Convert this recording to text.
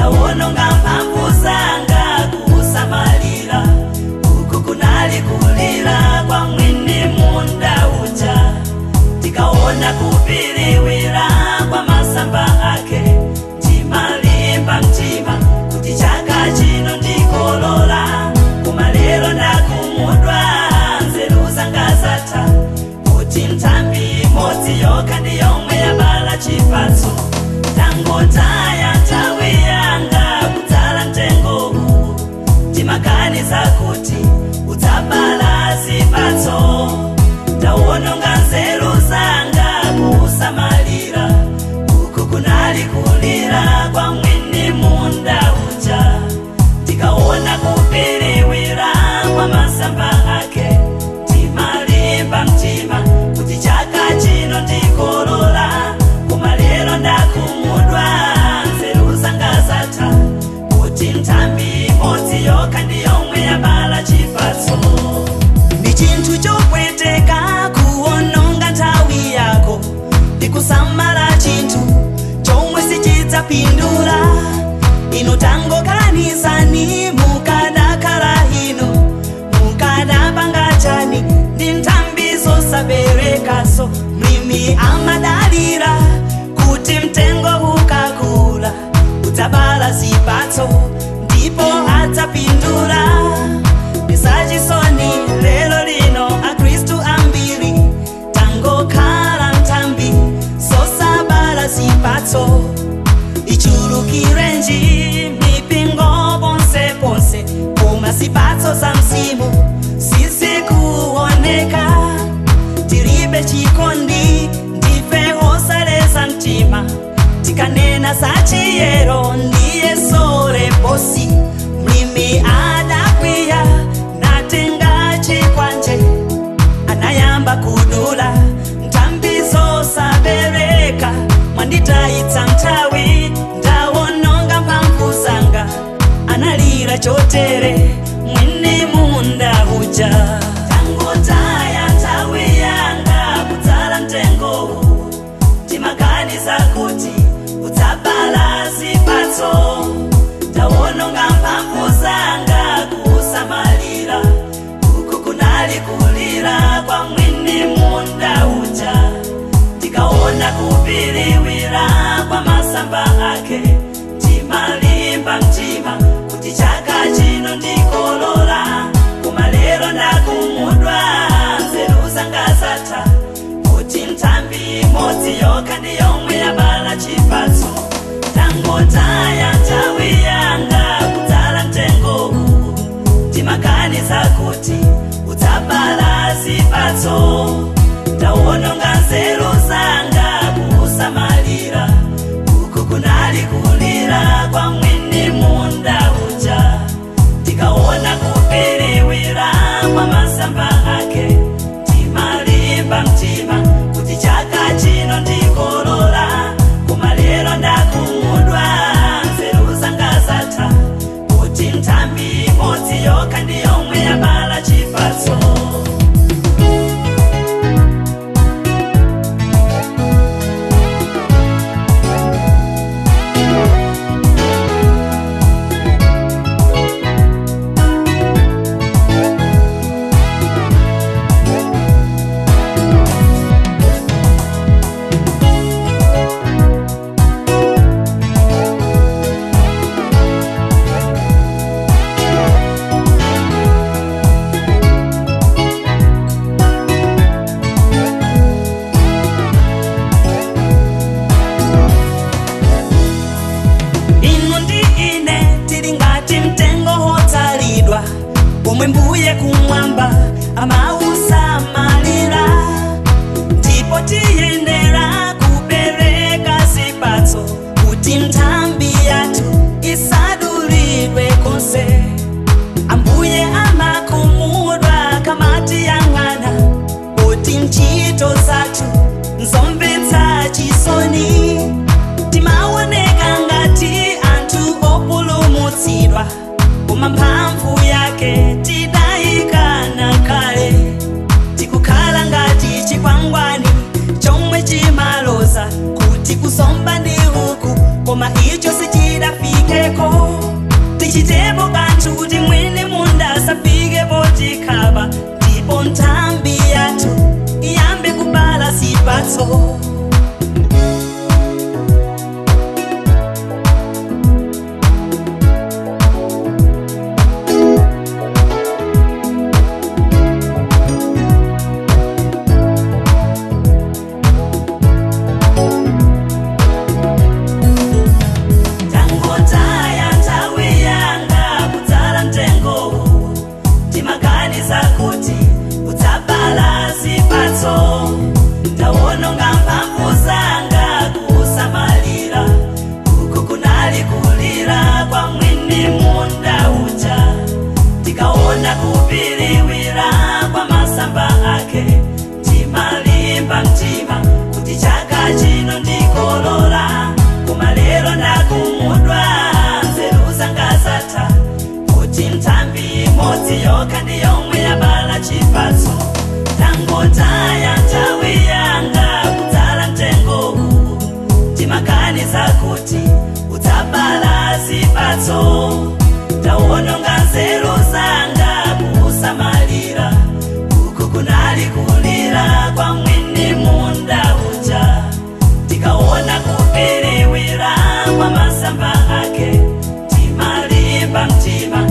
Ndawononga mphamvu zanga kusamalira, uku kunali kulira kwa mwini munda uja. Tikaona kupiriwira kwa masamba ake, ndimalimba mtima kuti chaka chino ndikolola. Koma lero ndakumudwa, nzeru zanga zatha, kuti nthambi imodzi yokha ndi yomwe yabala chipatso. Tangotaya nthawi yanga kudzala mtengo uwu, timaganiza kuti udzabala zipatso. Ndawononga nzeru zanga kusamalira, uku kunali kulira kwa mwini munda uja. Tikaona kupiriwira kwa masamba ake, timalimba mtima kuti chaka chino ndikolola. Koma lero ndakumudwa, nzeru zanga zatha, kuti nthambi imodzi yokha ndi yomwe yabala chipatso. Ndi chinthu chopweteka kuwononga nthawi yako ndikusamala chinthu chomwe sichidzapindula. Inu tangoganizani, mukadakhala inu mukadapanga chani ndi nthambi zosaberekaso. Mlimi amadalira kuti mtengo ukakula udzabala zipatso ndipo adzapindula. Ndisachisoni lero lino akhristu ambiri tangokhala nthambi zosabala zipatso. Ichulukirenji mipingo ponseponse, koma zipatso za mzimu sizikuoneka. Tilibe chikondi, ndife osaleza mtima, tikanena za chiyero ndiye sole bosi. Mlimi adakwiya natenga chikwanje, anayamba kudula nthambi zosabereka. Mwanditayitsa nthawi, ndawononga mphamvu zanga, analira chotere mwini munda uja. Tangotaya nthawi yanga kudzala mtengo uwu, timaganiza kuti udzabala zipatso. Ndawononga mphamvu zanga kusamalira, uku kunali kulira kwa mwini munda uja. Tikaona kupiriwira kwa masamba ake, timalimba mtima kuti chaka chino ndikolola. Koma lero ndakumudwa, nzeru zanga zatha, kuti nthambi imodzi yokha ndi yomwe yabala chipatso. Tangotaya nthawi yanga kudzala mtengo uwu, timaganiza kuti udzabala zipatso. Ndawononga nzeru zanga kusamalira, uku kunali kulira kwa mwini munda uja. Tikaona kupiriwira kwa masamba ake, timalimba mtima kuti chaka chino ndikolola. Koma lero ndakumudwa, nzeru zanga zatha, kuti nthambi imodzi yokha ndi yomwe yabala chipatso. Inu ndi ine tili ngati mtengo wotsalidwa, pomwe mbuye kumwamba amausamalira. Ndipo tiyenera kubereka zipatso kuti nthambi yathu isadulidwe konse. Ambuye amakumudwa kamati yang'ana kuti ntchito zathu nzomvetsa chisoni. Timaoneka ngati anthu opulumutsidwa, koma mphamvu yake tidayikana kale. Tichitepo kanthu kuti mwini munda asafike potikhapa, ndipo nthambi yathu iyambe kubala zipatso. Tangotaya nthawi yanga kudzala mtengowu, timaganiza kuti udzabala zipatso. Ndawononga mphamvu zanga kusamalira, uku kunali kulira kwa mwini munda uja. Ndikaona kupiriwira kwa masamba ake, ndimalimba mtima kuti chaka chino ndikolola. Koma lero ndakumudwa, nzeru zanga zatha, kuti nthambi imodzi yokha ndi yomwe yabala chipatso. Tangotaya nthawi yanga kudzala mtengowu, timaganiza kuti udzabala zipatso. Ndawononga nzeru zanga kusamalira, uku kunali kulira kwa mwini munda uja. Ndikaona kupiriwira kwa masamba ake, ndimalimba mtima